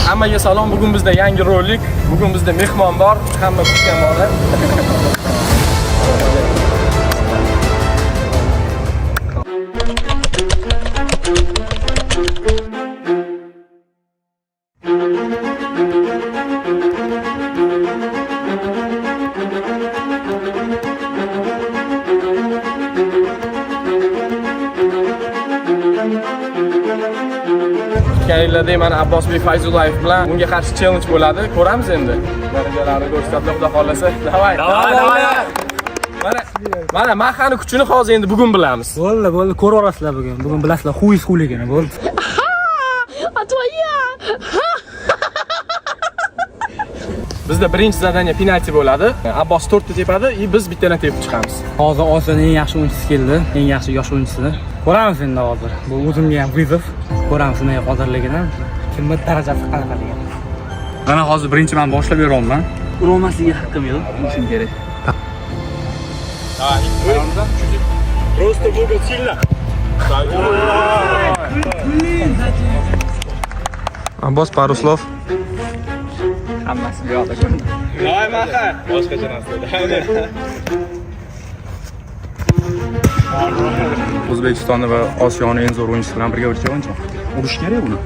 Hammaga salom. Bugun bizda yangi rolik. Bugun bizda mehmon bor. Hamma kutgan bola. Kutganinglardek mana Abbosbek Fayzullayev bilan unga qarshi challenge bo'ladi. Ko'ramiz endi. Darajalarni ko'rsatadi, Xudo xolasa. Давай. Давай, давай. Mana mana Mahani kuchini hozir endi bugun bilamiz. Bo'ldi, bo'ldi, ko'rib olasizlar bugun. Bugun bilasizlar, xuy xuligini, bo'ldi. А твоя? Bizda birinchi zadание penalti bo'ladi. Abbos 4 ta tepadi, и biz bittadan tepib chiqamiz. Hozir Osiyoning eng yaxshi o'yinchisi keldi, eng yaxshi yosh o'yinchisi. Ko'ramiz endi hozir. Bu o'zimga ham vizov. Ko'ramiz nimaga qodirligini, kimni darajasi qanaqaligini. Mana hozir birinchi men boshlab beryapman. Urolmasligiga haqqim yo'q. Urishim kerak. Просто Google сильно. Abbos, пару слов. Hammasi bu yoqda ko'rindi. Давай, Maha. Boshqacha narsa. O'zbekistonni va Osiyoni eng zo'r o'yinchisi bilan birga urishga o'yinchi. Urish kerak uni.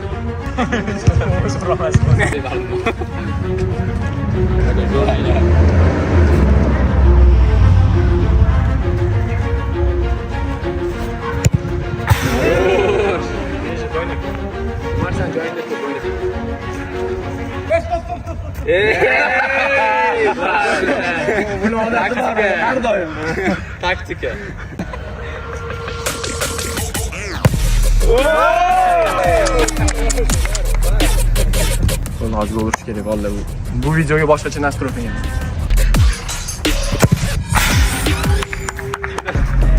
Har doim. Taktika. Buni hozir gol urish kerak bolalar bu. Bu videoga boshqacha настрой qilgan.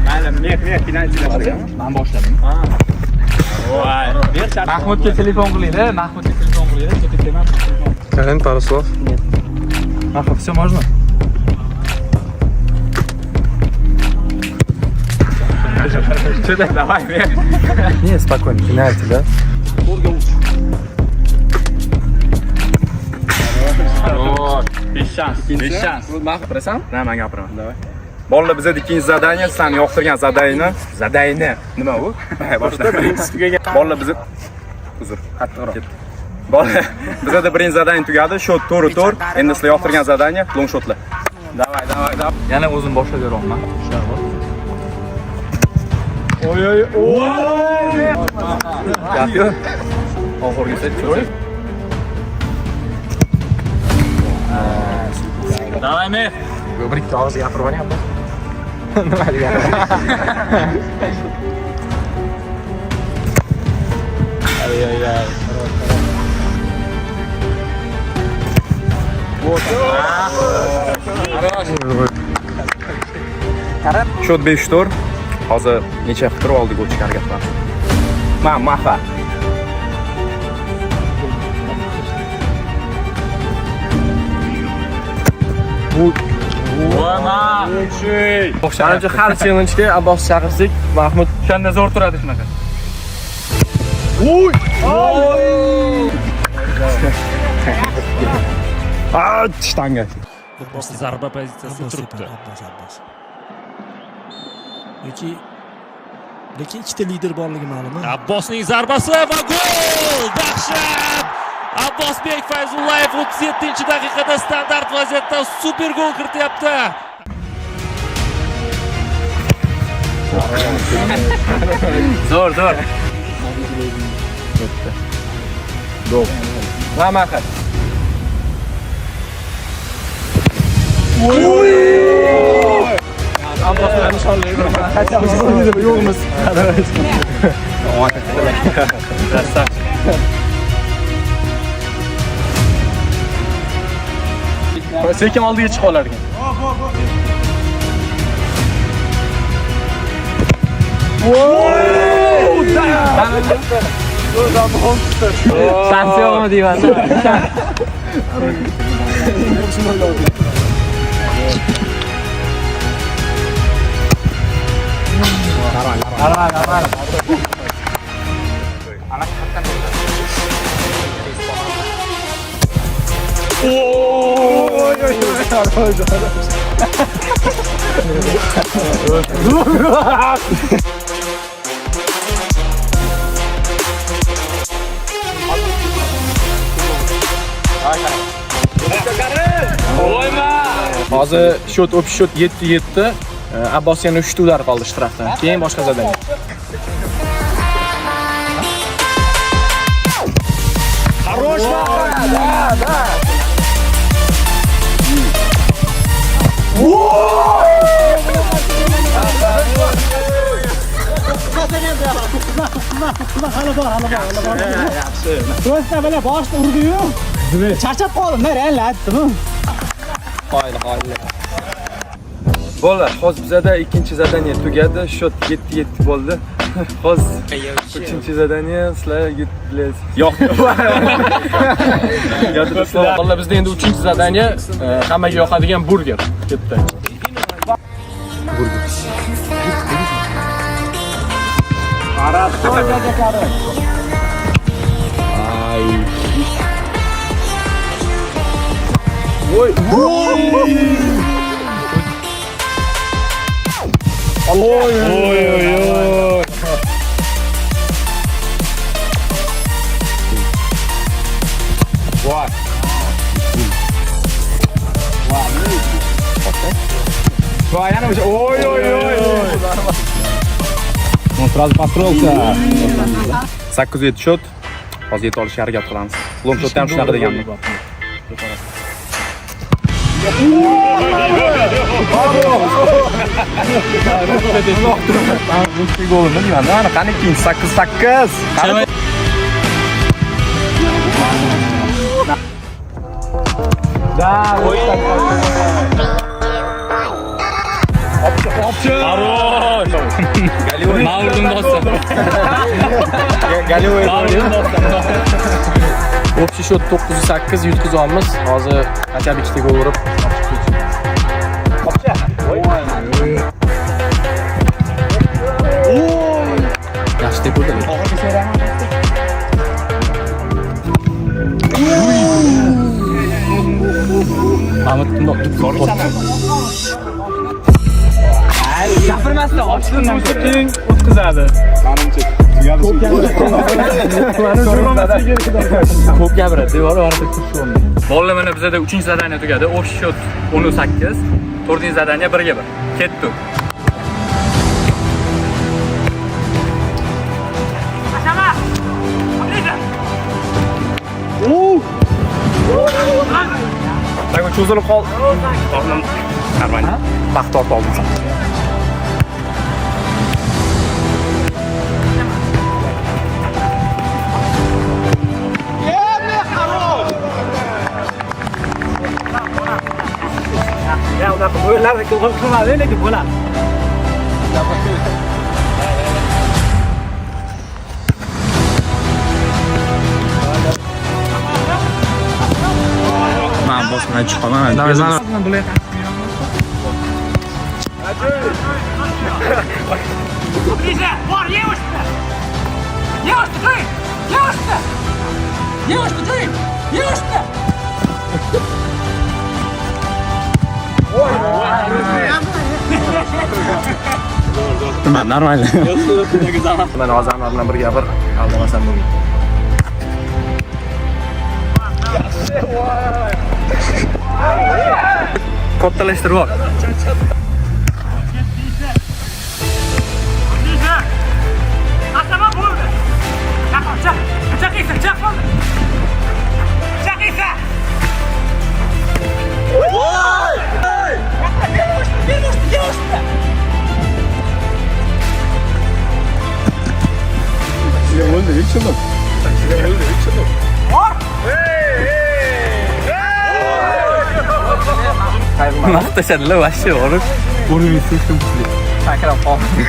Mayli, men penaltilar Men boshladim. Mahmudga telefon qilinglar, Mahmudga telefon qilinglar, chetda Karen, пару слов. Маха, все можно? Что давай, men. Не, спокойно, пенальти, да? Besh shans. 5 shans. Man gapirasan? Na, men gapiraman. Давай. Bolalar, bizda ikkinchi zadание, sizlarni yoqtirgan zadayni, zadayni nima u? Boshla. Birinchisi tugagan. Bolalar bizni uzr, qattiqroq. Bolalar, bizda birinchi zadание tugadi. Shot 4 4. Endi sizlar yoqtirgan zadание long shotlar. Давай, давай, давай. Yana o'zim boshlab beryapman. Oy oy oy. Gap yo'q. Oxirgisi cho'rik. Давай, Meh. Bir ikki og'iz gapirib oling, Abbos. Nima degani? Ay ay ay. Shot 5 4. Hozir necha qilib turib oldik gol chiqarga qilamiz. Man Maha. Manimcha har challenge'ga Abbos chaqirsak, Mahmud O'shanda zo'r turadi shunaqa. Ah, shtanga. Zarba pozitsiyasida Abbos turibdi. Abbos, Abbos. Yoki lekin ikkita lider borligi ma'lum. Abbosning zarbasi va gol! Dahshat! Abbosbek Fayzullayev 37-daqiqada standart vaziyatda super gol kirityapti. Zo'r, zo'r. Va Maha. Abbos bilan nishonlaydi. Yo'qmiz. Sekin oldiga chiqa olar ekan. Shansi yo'qmi deyman. Hozir счёт, общий счёт 7-7. Abbos yana 3 ta удар qoldi shtrafdan. Keyin boshqa задание. Hali bor, hali bor, hali bor. Просто бля, boshida urdi-yu. Charchab qoldim, real aytdim. Qoyil, qoyil. Bolalar, hozir bizada ikkinchi задание tugadi. Счёт 7-7 bo'ldi. Hozir uchinchi задание sizlar, блядь. Yo'q. Yodida sizlar. Bolalar, bizda endi 3 задание hammaga yoqadigan burger. Ketdi. Voy, yana o'sha. Oy, oy, oy. Он сразу построился. 8-7 счёт. Hozir yeta olishga harakat qilamiz. Long shotda ham shunaqa degandim. Golini deyman. Mana qani ikkinchi 8-8. Qani. Man urdim do'stlar. Голевой. Man urdim do'stlar. Общий счёт 9-8 yutqizamiz. Hozir хотя бы ikkita gol urib. Yaxshi tepildi. Mahmud bundoq Gapirmasdan ochdim, teng o'tkazadi. Ko'p gapiradi, devor orada kursi. Bolalar, mana bizada 3-задание tugadi. Общий счёт 18. 4-задание 1ga 1. Ketdi. Так, cho'zilib qol. Tornim нормально. Baxt tortib oldim. Ya unaqa o'yinlarni qilmadi, lekin bo'ladi. Men bosmay chiqaman. Bor, девушка! Девушка, ты! Девушка! Девушка, ты! Девушка! Нормально. Mana hozir Anvar bilan bir gapir, aldamasam bo'lmaydi. Kattalashtirib yubor. Asama bo'ldi. Chaq, chaq, chaq esa, chaq bo'ldi. Chaq esa. Voy! Девушка, девушка! Maqtashadilar вообще urib. Уровень слишком kuchli. Sakrab qoldi.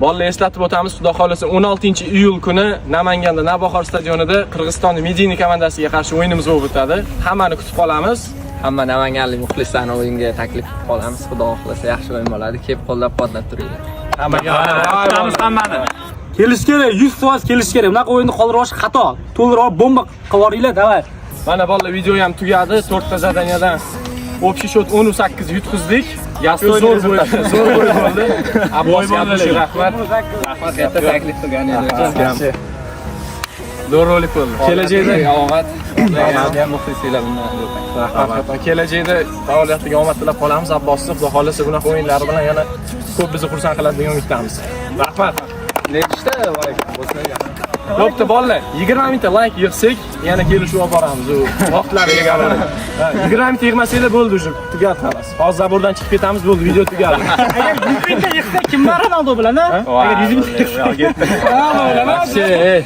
Bolalar, eslatib o'tamiz, Xudo xolasa 16-iyul kuni Namanganda Navbahor stadionida Qirg'iziston Medini komandasiga qarshi o'yinimiz bo'lib o'tadi. Hammani kutib qolamiz. Hamma namanganlik muxlislarni o'yinga taklif qilib qolamiz. Xudo xohlasa yaxshi o'yin bo'ladi. Kelib qo'llab-quvvatlab turinglar. Hammaga Kutamiz hammani. Kelish kerak, 100% kelish kerak. Bunaqa o'yinni qoldirib yuborish xato. To'ldirib bomba qilib yuboringlar, давай. Mana bolalar, video ham tugadi. To'rtta задания dan общий счет 18 yutqizdik. Zo'r bo'y, zo'r bo'y bo'ldi. Abbosga Abdushi rahmat. Rahmat katta taklif qilganingiz uchun. Zo'r rolik bo'ldi. Kelajakda omad. Ham muxlisinglar bundan. Rahmat. Kelajakda faoliyatiga omad tilab qolamiz. Abbosni xudo xohlasa bunaqa o'yinlari bilan yana ko'p bizni xursand qiladi degan umiddamiz. Rahmat. Nechta layk bo'lsa? Bo'pti bolalar, 20 mingta layk yig'sak, yana kelishuv olib boramiz u vaqtlariga gapirib. Ha, 20 mingta yig'masanglar bo'ldi уже, tugadi xolos. Hozir забор dan chiqib ketamiz, bo'ldi, video tugadi. Agar 100 mingta yig'sa kim bor Ronaldo bilan, ha? Agar 100 mingta yig'sa. Вообще, ey.